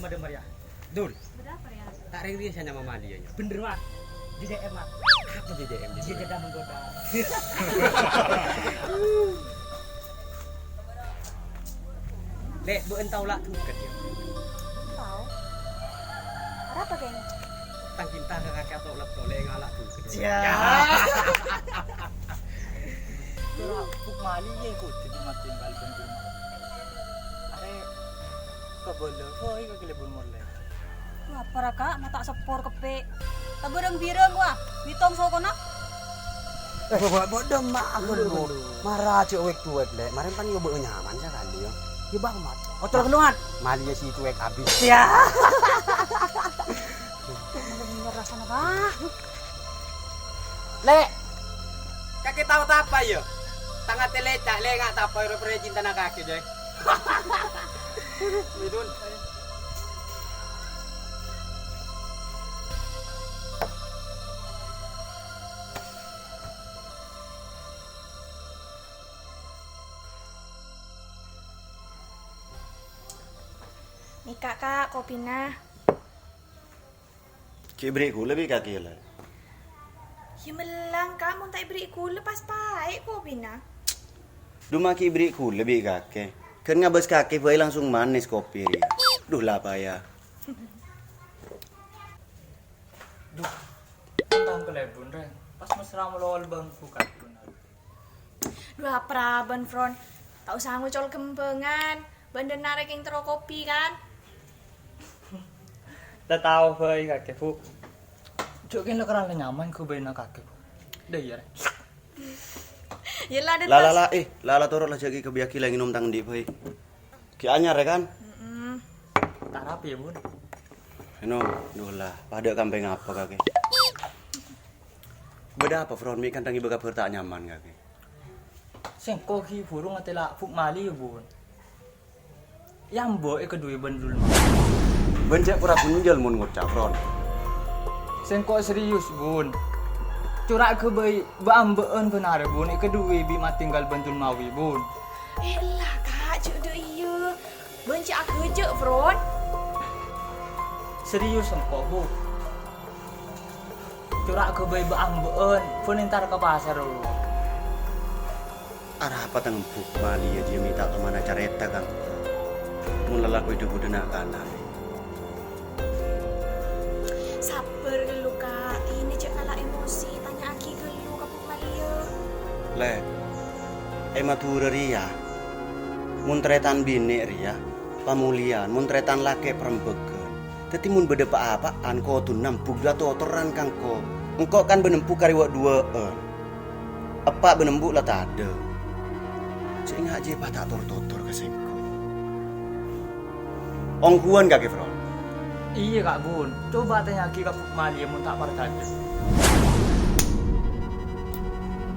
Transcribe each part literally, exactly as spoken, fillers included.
Madam Maria. Dul. Berapa ya? Tak reng-reng saya nama Malia nya. Bener, Mat. Di D M, Mat. Apa di D M? Dia jadah menggoda. Lek, bu entau lak tungket ya. Tahu. Arapa, geng? Tang cinta ke kakek atau lek tole ngalak tungket. Ya. Ora buk mali ya ikut di mati bal benjur. Are kabala, woi, kaki lebur morle. Wah, para, Kak, mata sepor kepe. Tabareng bireng, wah, mitong sokona. Eh, bawa bodoh, Mak, aku lu. Mara aja wek tuwek, Lek. Maren pan nyoba nyaman sakali, ya. Ya, Bang, Mat. Otor keluar. Mali ya si cuek habis. Ya. Bener-bener rasanya, Kak. Lek. Kakek tahu apa ya? Tang ate lecak, Lek, nggak tahu apa, ero pernah cinta nak kakek, Joy. Midun. Nèka, Kak, kopina. Ghi' èberri' ghulâ bi' kakè, Lè'? Yâ mellang, Kak, mon ta' èberri' ghulâ pas paè' kopina. Dhu ma' ghi' èberri' ghulâ bi' kakè. Ghân ngabâs kakè bhâi langsung manis kopi rèya. Dhu la paya. Dhu, tang kalèbun, Rè. Pas mesra molol bân buka. Dhu apra bân Fron, ta' osa ngocol kembhângan, bân dâ' narèkèng terro kopi, kan? La tao bhâi kakè, Bu. Jhâ' kèng la kerana nyaman ghâbâyna kakè, Bu. Dâ' iyâ, Rè. Yâ la, dâ' La, la, pas. La, eh, la, la, toro' la jhâ' ghi' kabiyâghi la ngènom tang andi' bhâi. Ghi' anyar, yâ, kan? Mm-mm. Ta' rapi, yâ, Bun. Eno, dhu la, padâ kampèng apa, kakè? Bâdâ apa, Fron? Mè' kan tang ngibâ kabhâr ta' nyaman, kakè? Sèngko' ghi' buru ngatèla' Bu Mali, yâ, Bun. Yâ, ambu èkadhuwâ bân Dul Mawi. Bân jhâ' pora ghunjhâl mon ngoca', Fron. Sèngko' serius, Bun. Cora' ghâbây bâ'-ambâ'ân bân arè, Bun, èkadhuwâ bi' Matinggal bân Dul Mawi, Bun. Eh, ella, Kak, jhâ' dâ' iyâ. Bân jhâ' aghâjâ', Fron. Serius sèngko', Bu. Cora' ghâbây bâ'-ambâ'ân, bân entar ka pasar, Bu. Arapa tang embu' Mali jiyâ mè' ta' tomana carèta ka engko'. Mon lalakonna dâ-budâna kana'. Sabbhâr ghâllu, Kak. Dinah jhâ' kala emosi, tanya'aghi ghâllu ka Bu Mali. Lè', è Madhurâ rèya, mon tarètan binè' rèya, pamolèyan, mon tarètan lakè' parembhâghân. Dhâddhi mon bâdâ pa-apa'an, kodhuna embu' jhâ' atotoran ka engko'. Engko' kan bân embu' karè wâ'-duwâ'ân. Eppa' bân embu' la tadâ'. Sè enga' jiyâ pas ta' tor-totor ka sèngko'. Ongghuwân kakè, Fron? Iyâ, Kak, Bun. Coba tanya'aghi ka Bu Mali mon ta' parcajâ.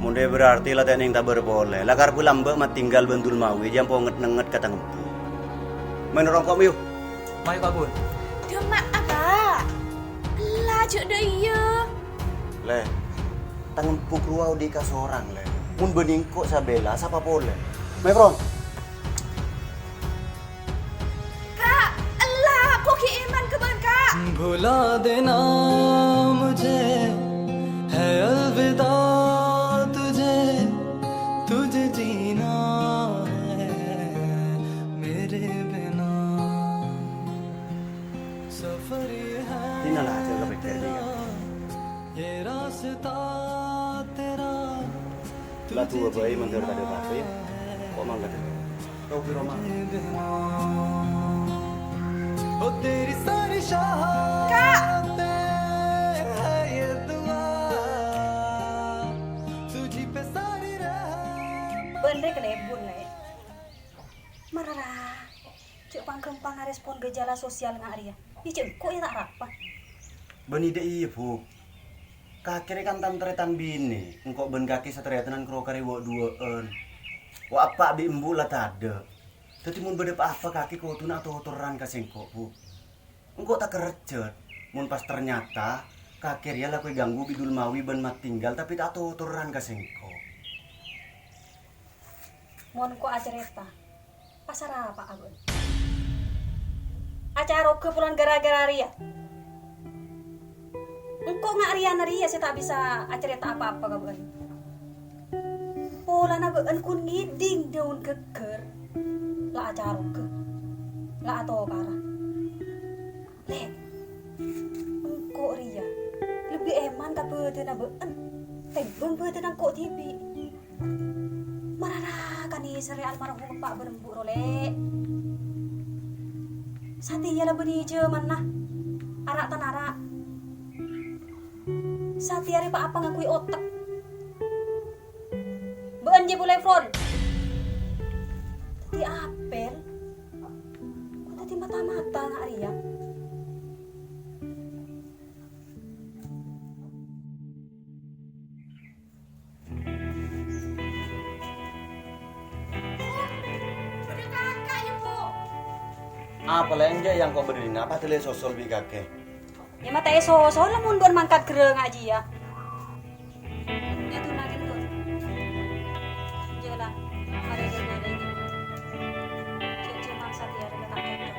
Mon dâ' berarti la ta' nèng tabâr polè. La karbhu lambâ' Matinggal bân Dul Mawi jiyâ ampo nget-nengnget ka tang embu'. Maèn rongko', mayu. Mayu, Kak, Bun. Dâ' emma'a, Kak. Ella, jhâ' dâ' iyâ. Lè', tang embu' rowa odi' kasorang, Lè'. Mon bânnè engko' sabellâ, sapa polè? Mayu, Fron. Kak, ella, engko' ghi' èman ghâbây, Kak. भुला देना मुझे, है अलविदा तुझे, तुझे जीना है मेरे बिना। सफर ये है Dinah la, jhâ' kapèkkèr, Dinah. ये रास्ता तेरा La duwâ bhâi mandhâr tadâ' tapè, kok mangkat. Kau kira mah. Kak! Bân rè kalèbun, Lè'. Marara. Jhâ' pang-ghâmpang arèspon ghâjâlâ sosial nga' rèya. Yâ, jhâ' engko' yâ ta' rapa. Bânnè dâ' iyâ, Bu. Kakè rè kan tan-tarètan binè', engko' bân kakè satarètanan karo karè wâ'-duwâ'ân. Wâ' eppa' bi' embu' la tadâ'. Dhâddhi mon bâdâ pa-apa kakè kodhuna atotoran ka sèngko', Bu. Engko' takerrejjhât, mon pas ternyata kakè rèya la koy ganggu bi' Dul Mawi bân Matinggal, tapè ta' atotoran ka sèngko'. Mon engko' acarèta, pas arapa'a bâ'na? Acarogghâ polana ghârâ-ghârâ rèya. Engko' nga' rèya-narèya sè ta' bisa acarèta apa-apa ka bâ'na. Polana bâ'na ghun ngèdhing dâun ghâgghâr, la acarogghâ, la atokara. Lè', engko' rèya lebbi èman ka bâdânna bâ'na tèmbhâng bâdânna engko' dhibi'. Mara ra kanèserrè almarhum eppa' bân embu' ro, Lè'. Satèya la bânnè jhâmanna, ara' tan ara'. Satèya rè pa-apa ngangghuy otek. Bâ'na jiyâ polè, Fron. Dhâddhi apel. Kok dhâddhi mata-mata nga' rèya? Apa lè' enjâ' yang kok bâdâ dinna' apa tellè sosol bi' kakè? Yâ, ma' ta' èsosol, lamon bâ'na mangkat ghârâ nga' jiyâ. Yâ, duna ghento. Jhâ' la, marè ghârâ-ghârâ ini. Jhâ', jhâ' mangsa tèyarè ka ta' cocok.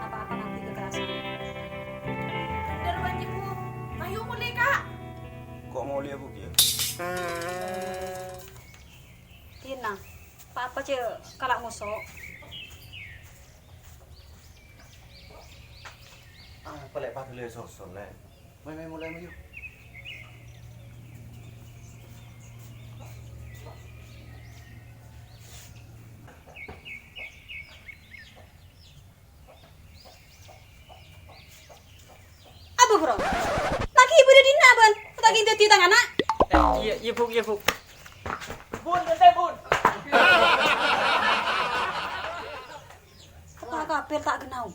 Apa-apa ngangghuy kekerasan. Bhender, Wan Jimbo. Ayo molè, Ka'. Kok molè, Bu, yâ? Tina, pa-apa jhâ' kala' moso. Ah, palè' padâ lè sosol, Lè'. Mai, mai, molè, mayu. Apa, Bro? Lagi ibu di dinna', Bun? Lagi dadi tang ana'? Eh, iyâ, iyâ, Bu, iyâ, Bu. Bun, santai, Bun. Apa kabhâr ta' kenal?